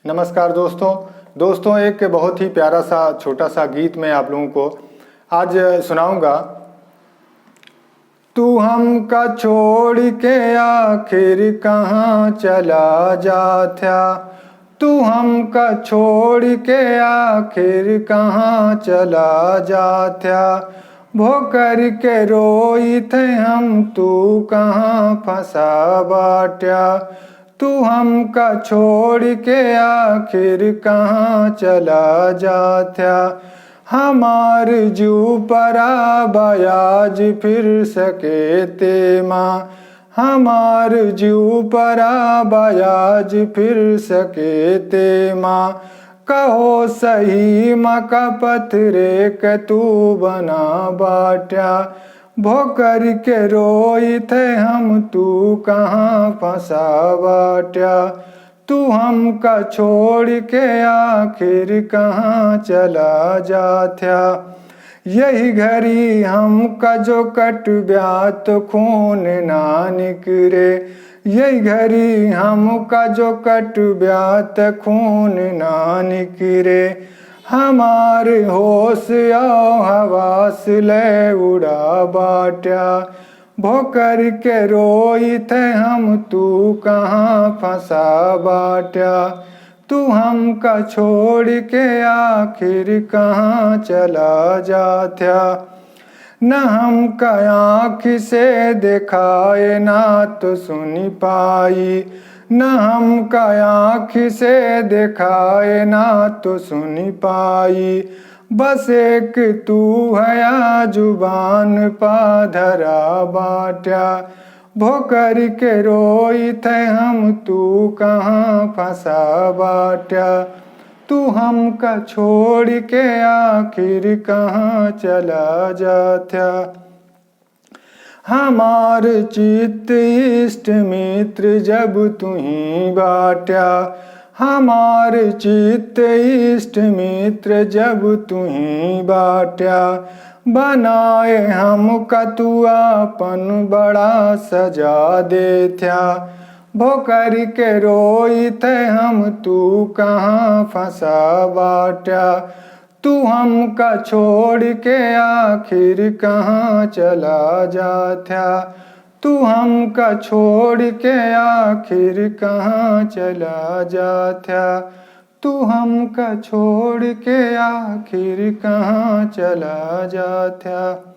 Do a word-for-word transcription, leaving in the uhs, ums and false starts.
नमस्कार दोस्तों। दोस्तों, एक बहुत ही प्यारा सा छोटा सा गीत मैं आप लोगों को आज सुनाऊंगा। तू हमका छोड़ के आखिर कहाँ चला जाथ्या? तू हमका छोड़ के आखिर कहाँ चला जाथ्या? भोकर के रोई थे हम, तू कहाँ फंसा बाट्या? तू हमका छोड़ के आखिर कहाँ चला जाथ्या? हमार जीव परा बा आज फिर सकेते मा, हमार जीव परा बा आज फिर सकेते मा। कहो सही मा का पथरे के तू बना बाट्या? भोकर के रोई थे हम, तू कहाँ फंसा बाट्या? तू हमका छोड़ के आखिर कहाँ चला जाथ्या? यही घरी हमका जो कटब्या तो खून ना निकरे। यही घरी हमका जो कटब्या तो खून ना निकरे। हमार होश औ हवास ले उड़ा बाट्या। भोकर के रोई थे हम, तू कहाँ फंसा बाट्या? तू हमका छोड़ के आखिर कहाँ चला जाथ्या? न हमका आँख से देखाए ना तो सुनी पाई, न हमका आँख से देखाए ना तो सुनी पाई। बस एक तू हया जुबान पा धरा बाट्या। भोकर के रोई थे हम, तू कहाँ फंसा बाट्या? तू हमका छोड़ के आखिर कहाँ चला जाथ्या? हमार चित्त इष्ट मित्र जब तुही बाट्या, हमार चित्त इष्ट मित्र जब तुही बाट्या, बनाए हमका तू आपन बड़ा सजा देथ्या। भोकर के रोई थे हम, तू कहाँ फंसा बाट्या? तू हमका छोड़ के आखिर कहाँ चला जाथ्या? तू हमका छोड़ के आखिर कहाँ चला जाथ्या? तू हमका छोड़ के आखिर कहाँ चला जाथ्या?